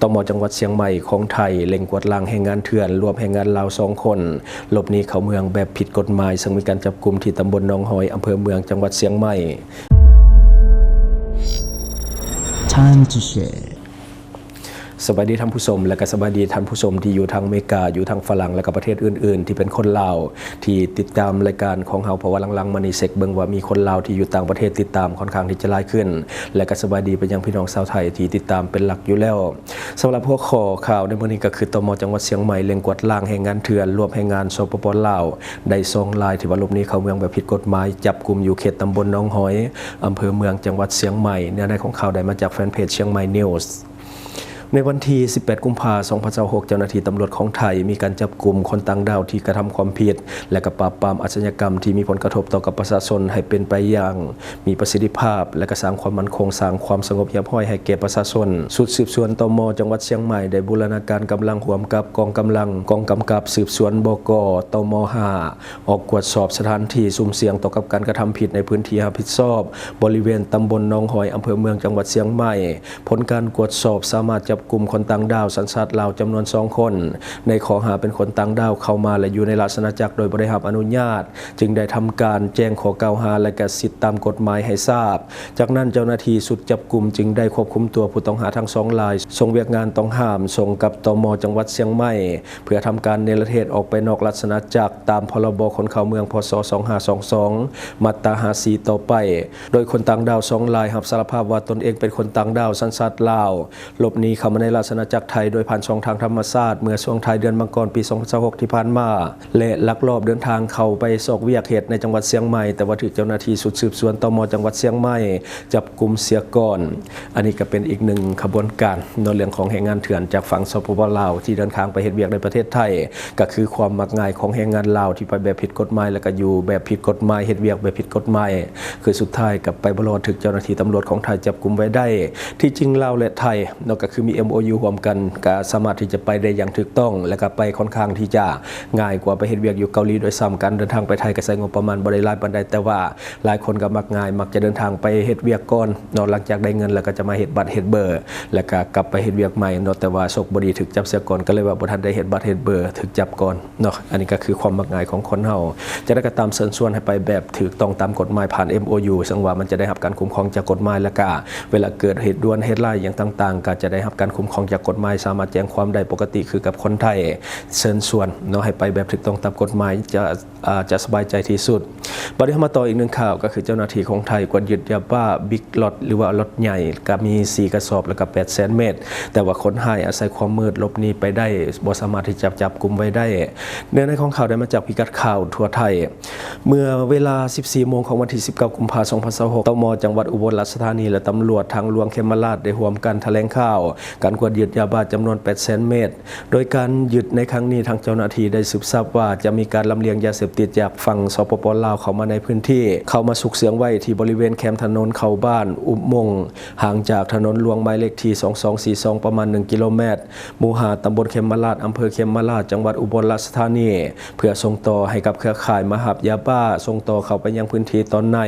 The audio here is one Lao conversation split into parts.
ຕມ ຈັງຫວັດຊຽງໃໝ່ຂອງໄທ ເລັ່ງກວາດລ້າງແຮງງານເຖື່ອນ ລວມແຮງງານລາວສອງຄົນ ຫຼົບໜີເຂົ້າເມືອງແບບຜິດກົດໝາຍ, ເຊິ່ງມີການຈັບກຸມທີ່ຕຳບົນໜອງຫອຍ ອຳເພີເມືອງ ຈັງຫວັດຊຽງໃໝ່. Time to share. ສະບາຍດີທ່ານຜູ້ຊົມ ແລະກະສະບາຍດີທ່ານຜູ້ຊົມທີ່ຢູ່ທາງອາເມລິກາ, ຢູ່ທາງຝຣັ່ງ ແລະກະປະເທດອື່ນໆ ທີ່ເປັນຄົນລາວ ທີ່ຕິດຕາມລາຍການຂອງເຮົາ, ເພາະວ່າຫຼັງໆມານີ້ເຊັກເບິ່ງວ່າມີຄົນລາວທີ່ຢູ່ຕ່າງປະເທດຕິດຕາມຄ່ອນຂ້າງທີ່ຈະຫຼາຍຂຶ້ນ ແລະກະສະບາຍດີໄປຍັງພີ່ນ້ອງຊາວໄທທີ່ຕິດຕາມເປັນຫຼັກຢູ່ແລ້ວ. ສຳລັບຫົວຂໍ້ຂ່າວໃນມື້ນີ້ກໍຄື ຕມ ຈັງຫວັດຊຽງໃໝ່ເລັ່ງກວາດລ້າງແຮງງານເຖື່ອນ ລວມແຮງງານ ສປປ ລາວ ໄດ້ສອງລາຍ ທີ່ວ່າຫຼົບໜີເຂົ້າເມືອງແບບຜິດກົດໝາຍ, ຈັບກຸມຢູ່ເຂດຕຳບົນໜອງຫອຍ ອຳເພີເມືອງ ຈັງຫວັດຊຽງໃໝ່. ເນື້ອໃນຂອງຂ່າວໄດ້ມາຈາກແຟນເພຈ Chiang Mai News. ໃນວັນທີສິບແປດ ກຸມພາ ສອງພັນຊາວຫົກ ເຈົ້າໜ້າທີ່ຕຳຫຼວດຂອງໄທມີການຈັບກຸມຄົນຕ່າງດ້າວທີ່ກະທຳຄວາມຜິດ ແລະກະປາບປາມອາຊະຍາກຳທີ່ມີຜົນກະທົບຕໍ່ກັບປະຊາຊົນໃຫ້ເປັນໄປຢ່າງມີປະສິດທິພາບ ແລະກະສ້າງຄວາມໝັ້ນຄົງ, ສ້າງຄວາມສະຫງົບຮຽບຮ້ອຍໃຫ້ແກ່ປະຊາຊົນ. ຊຸດສືບສວນ ຕມ ຈັງຫວັດຊຽງໃໝ່ ໄດ້ບູລະນາການກຳລັງຮ່ວມກັບກອງກຳລັງ ກອງກຳກັບສືບສວນ ບກ ຕມ ຫ້າ ອອກກວດສອບສະຖານທີ່ສຸ່ມສ່ຽງຕໍ່ກັບການກະທຳຜິດໃນພື້ນທີ່ຮັບຜິດຊອບ ບໍລິເວນຕຳບົນໜອງຫອຍ ອຳເພີເມືອງ ຈັງຫວັດຊຽງໃໝ່. ຜົນການກວດສອບສາມາດຈັບກຸມຄົນຕ່າງດ້າວສັນຊາດລາວຈຳນວນສອງຄົນ ໃນຂໍ້ຫາເປັນຄົນຕ່າງດ້າວເຂົ້າມາ ແລະ ຢູ່ໃນລາຊະອານາຈັກໂດຍບໍ່ໄດ້ຮັບອະນຸຍາດ, ຈຶ່ງໄດ້ທຳການແຈ້ງຂໍ້ກ່າວຫາ ແລະ ກະສິດຕາມກົດໝາຍໃຫ້ຊາບ. ຈາກນັ້ນເຈົ້າໜ້າທີ່ຊຸດຈັບກຸມຈຶ່ງໄດ້ຄວບຄຸມຕົວຜູ້ຕ້ອງຫາທັງສອງລາຍ ສົ່ງວຽກງານຕ້ອງຫ້າມ ສົ່ງກັບ ຕມ ຈັງຫວັດຊຽງໃໝ່ ເພື່ອທຳການເນລະເທດອອກໄປນອກລາຊະອານາຈັກ ຕາມ ພລບ ຄົນເຂົ້າເມືອງ ພສ ສອງຫ້າສອງສອງ ມາດຕາ ຫ້າສີ່ ຕໍ່ໄປ. ໂດຍຄົນຕ່າງດ້າວສອງລາຍຮັບສາລະພາບວ່າຕົນເອງເປັນຄົນຕ່າງດ້າວສັນຊາດລາວ ຫຼົບໜີເຂົ້າມາໃນລາຊະອານາຈັກໄທໂດຍຜ່ານຊ່ອງທາງທຳມະຊາດ ເມື່ອຊ່ວງທ້າຍເດືອນມັງກອນ ປີສອງພັນຊາວຫົກ ທີ່ຜ່ານມາ ແລະ ລັກລອບເດີນທາງເຂົ້າໄປຊອກວຽກເຮັດໃນຈັງຫວັດຊຽງໃໝ່, ແຕ່ວ່າຖືກເຈົ້າໜ້າທີ່ຊຸດສືບສວນ ຕມ ຈັງຫວັດຊຽງໃໝ່ ຈັບກຸມເສຍກ່ອນ. ອັນນີ້ກໍເປັນອີກໜຶ່ງຂະບວນການເນາະ ເລື່ອງຂອງແຮງງານເຖື່ອນຈາກຝັ່ງ ສປປ ລາວ ທີ່ເດີນທາງໄປເຮັດວຽກໃນປະເທດໄທ, ກໍຄືຄວາມມັກງ່າຍຂອງແຮງງານລາວທີ່ໄປແບບຜິດກົດໝາຍ ແລ້ວກໍຢູ່ແບບຜິດກົດໝາຍ, ເຮັດວຽກແບບຜິດກົດໝາຍ, ຄືສຸດທ້າຍກໍໄປບໍ່ລອດ, ຖືກເຈົ້າໜ້າທີ່ຕຳຫຼວດຂອງໄທຈັບກຸມໄວ້ໄດ້. ທີ່ຈິງລາວ ແລະ ໄທເນາະ ກໍຄືມີ ເອັມໂອຢູ ຮ່ວມກັນ, ກໍສາມາດທີ່ຈະໄປໄດ້ຢ່າງຖືກຕ້ອງ ແລະ ກໍໄປຄ່ອນຂ້າງທີ່ຈະງ່າຍກວ່າໄປເຮັດວຽກຢູ່ເກົາຫຼີດ້ວຍຊ້ຳ. ການເດີນທາງໄປໄທກໍໃຊ້ງົບປະມານບໍ່ໄດ້ຫຼາຍປານໃດ, ແຕ່ວ່າ ຫຼາຍຄົນກໍມັກງ່າຍ ມັກຈະເດີນທາງໄປເຮັດວຽກກ່ອນເນາະ, ຫຼັງຈາກໄດ້ເງິນແລ້ວກໍຈະມາເຮັດບັດເຮັດເບີ ແລ້ວກໍກັບໄປເຮັດວຽກໃໝ່ເນາະ. ແຕ່ວ່າໂຊກບໍ່ດີຖືກຈັບເສຍກ່ອນ ກໍເລີຍວ່າບໍ່ທັນໄດ້ເຮັດບັດເຮັດເບີ ຖືກຈັບກ່ອນເນາະ. ອັນນີ້ກໍຄືຄວາມມັກງ່າຍຂອງຄົນເຮົາ. ຈັ່ງໃດກໍຕາມ ເຊີນຊວນໃຫ້ໄປແບບຖືກຕ້ອງຕາມກົດໝາຍ ຜ່ານ ເອັມໂອຢູ ເຊິ່ງວ່າມັນຈະໄດ້ຮັບການຄຸ້ມຄອງຈາກກົດໝາຍ ແລ້ວກໍເວລາເກີດເຫດດ່ວນເຫດຮ້າຍຫຍັງຕ່າງໆ ກໍຈະໄດ້ຮັບການຄຸ້ມຄອງຈາກກົດໝາຍ, ສາມາດແຈ້ງຄວາມໄດ້ປົກກະຕິຄືກັບຄົນໄທ. ເຊີນຊວນເນາະ ໃຫ້ໄປແບບຖືກຕ້ອງຕາມກົດໝາຍ ຈະ ອາ ຈະສະບາຍໃຈທີ່ສຸດ. ບັດນີ້ເຮົາມາຕໍ່ອີກໜຶ່ງຂ່າວ, ກໍຄືເຈົ້າໜ້າທີ່ຂອງໄທກວດຍຶດຢາບ້າບິກລັອດ ຫຼືວ່າລັອດໃຫຍ່ ກໍມີສີ່ກະສອບ ແລ້ວກໍແປດແສນເມັດ, ແຕ່ວ່າຄົນຮ້າຍອາໄສຄວາມມືດຫຼົບໜີໄປໄດ້, ບໍ່ສາມາດທີ່ຈະຈັບກຸມໄວ້ໄດ້. ເນື້ອໃນຂອງຂ່າວໄດ້ມາຈາກພິກັດຂ່າວທົ່ວໄທ. ເມື່ອເວລາສິບສີ່ໂມງຂອງວັນທີສິບເກົ້າ ກຸມພາ ສອງພັນຊາວຫົກ ຕມ ຈັງຫວັດອຸບົນລາຊະທານີ ແລະ ຕຳຫຼວດທາງຫຼວງເຂມມະລາດ ໄດ້ຮ່ວມກັນຖະແຫຼງຂ່າວການກວດຍຶດຢາບ້າຈຳນວນແປດແສນເມັດ. ໂດຍການຍຶດໃນຄັ້ງນີ້ ທາງເຈົ້າໜ້າທີ່ໄດ້ສືບຊາບວ່າ ຈະມີການລຳລຽງຢາເສບຕິດຈາກຝັ່ງ ສປປ ລາວ ເຂົ້າມາໃນພື້ນທີ່, ເຂົ້າມາຊຸກເຊື່ອງໄວ້ທີ່ບໍລິເວນແຄມຖະໜົນເຂົ້າບ້ານອຸມົງ, ຫ່າງຈາກຖະໜົນຫຼວງໝາຍເລກທີສອງສອງສີ່ສອງ ປະມານໜຶ່ງກິໂລແມັດ, ໝູ່ຫ້າ ຕຳບົນເຂມມະລາດ, ອຳເພີເຂມມະລາດ, ຈັງຫວັດອຸບົນລາຊະທານີ, ເພື່ອສົ່ງຕໍ່ໃຫ້ກັບເຄືອຂ່າຍມາຮັບຢາບ້າ, ສົ່ງຕໍ່ເຂົ້າໄປຍັງພື້ນທີ່ຕອນໃນ.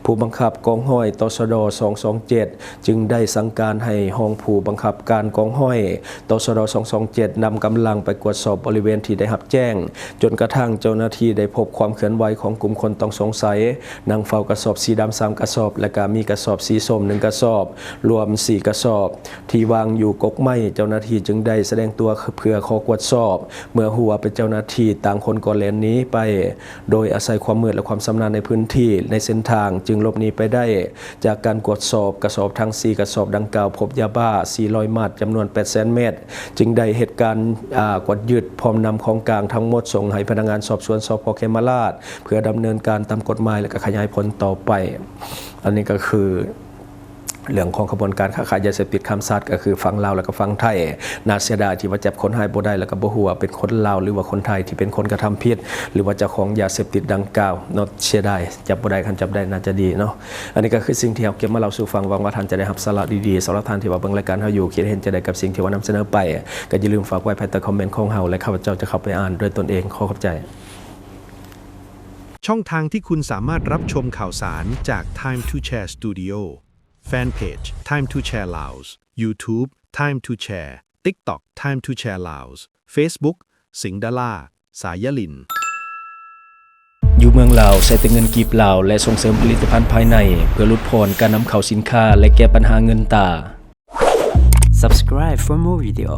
ຜູ້ບັງຄັບກອງຮ້ອຍ ຕສດ ສອງສອງເຈັດ ຈຶ່ງໄດ້ສັ່ງການໃຫ້ຮອງຜູ້ບັງຄັບການກອງຮ້ອຍ ຕສດ ສອງສອງເຈັດ ນຳກຳລັງໄປກວດສອບບໍລິເວນທີ່ໄດ້ຮັບແຈ້ງ, ຈົນກະທັ່ງເຈົ້າໜ້າທີ່ໄດ້ພົບຄວາມເຄື່ອນໄຫວຂອງກຸ່ມຄົນຕ້ອງສົງໄສ, ນັ່ງເຝົ້າກະສອບສີດຳສາມກະສອບ ແລະກະມີກະສອບສີສົ້ມໜຶ່ງກະສອບ, ລວມສີ່ກະສອບ ທີ່ວາງຢູ່ກົກໄມ້. ເຈົ້າໜ້າທີ່ຈຶ່ງໄດ້ສະແດງຕົວເພື່ອຂໍກວດສອບ, ເມື່ອຮູ້ວ່າເປັນເຈົ້າໜ້າທີ່, ຕ່າງຄົນກໍແລ່ນໜີໄປ ໂດຍອາໄສຄວາມມືດ ແລະ ຄວາມຊຳນານໃນພື້ນທີ່, ໃນເສັ້ນທາງ, ຈຶ່ງຫຼົບໜີໄປໄດ້. ຈາກການກວດສອບກະສອບທັງສີ່ກະສອບດັ່ງກ່າວ, ພົບຢາບ້າສີ່ຮ້ອຍມັດ, ຈຳນວນແປດແສນເມັດ, ຈຶ່ງໄດ້ເຮັດການ, ອາ, ກວດຍຶດ ພ້ອມນຳຂອງກາງທັງໝົດສົ່ງໃຫ້ພະນັກງານສອບສວນ ສພ ເຂມມະລາດ ເພື່ອດຳເນີນການຕາມກົດໝາຍ ແລະ ກະຂະຫຍາຍຜົນຕໍ່ໄປ. ອັນນີ້ກໍຄື ເລື່ອງຂອງຂະບວນການຄ້າຂາຍຢາເສບຕິດຂ້າມຊາດ ກໍຄືຝັ່ງລາວ ແລະ ກໍຝັ່ງໄທ. ໜ້າເສຍດາຍທີ່ວ່າຈັບຄົນຮ້າຍບໍ່ໄດ້ ແລ້ວກໍບໍ່ຮູ້ວ່າເປັນຄົນລາວ ຫຼືວ່າຄົນໄທທີ່ເປັນຄົນກະທຳຜິດ ຫຼືວ່າເຈົ້າຂອງຢາເສບຕິດດັ່ງກ່າວເນາະ. ເສຍດາຍ ຈັບບໍ່ໄດ້, ຄັນຈັບໄດ້ໜ້າຈະດີເນາະ. ອັນນີ້ກໍຄືສິ່ງທີ່ເຮົາເກັບມາເລົ່າສູ່ຟັງ, ຫວັງວ່າທ່ານຈະໄດ້ຮັບສາລະດີໆ. ສຳລັບທ່ານທີ່ວ່າເບິ່ງລາຍການເຮົາຢູ່ ຄິດເຫັນຈັ່ງໃດກັບສິ່ງທີ່ວ່ານຳສະເໜີໄປ, ກໍຢ່າລືມຝາກໄວ້ພາຍໃຕ້ຄອມເມັນຂອງເຮົາ ແລະ ຂ້າພະເຈົ້າຈະເຂົ້າໄປອ່ານດ້ວຍຕົນເອງ. ຂໍຂອບໃຈ. ช่องทางที่คุณสามารถรับชมข่าวสารจาก Time to Share Studio แฟนเพจ Time to Share Laos YouTube Time to Share TikTok Time to Share Laos, Facebook ສິງດາລາ ສາຍຍາລິນ. ຢູ່ເມືອງລາວ ໃຊ້ແຕ່ເງິນກີບລາວ ແລະ ສົ່ງເສີມຜະລິດຕະພັນພາຍໃນ ເພື່ອຫຼຸດຜ່ອນການນຳເຂົ້າສິນຄ້າ ແລະ ແກ້ບັນຫາເງິນຕາ. Subscribe for more video.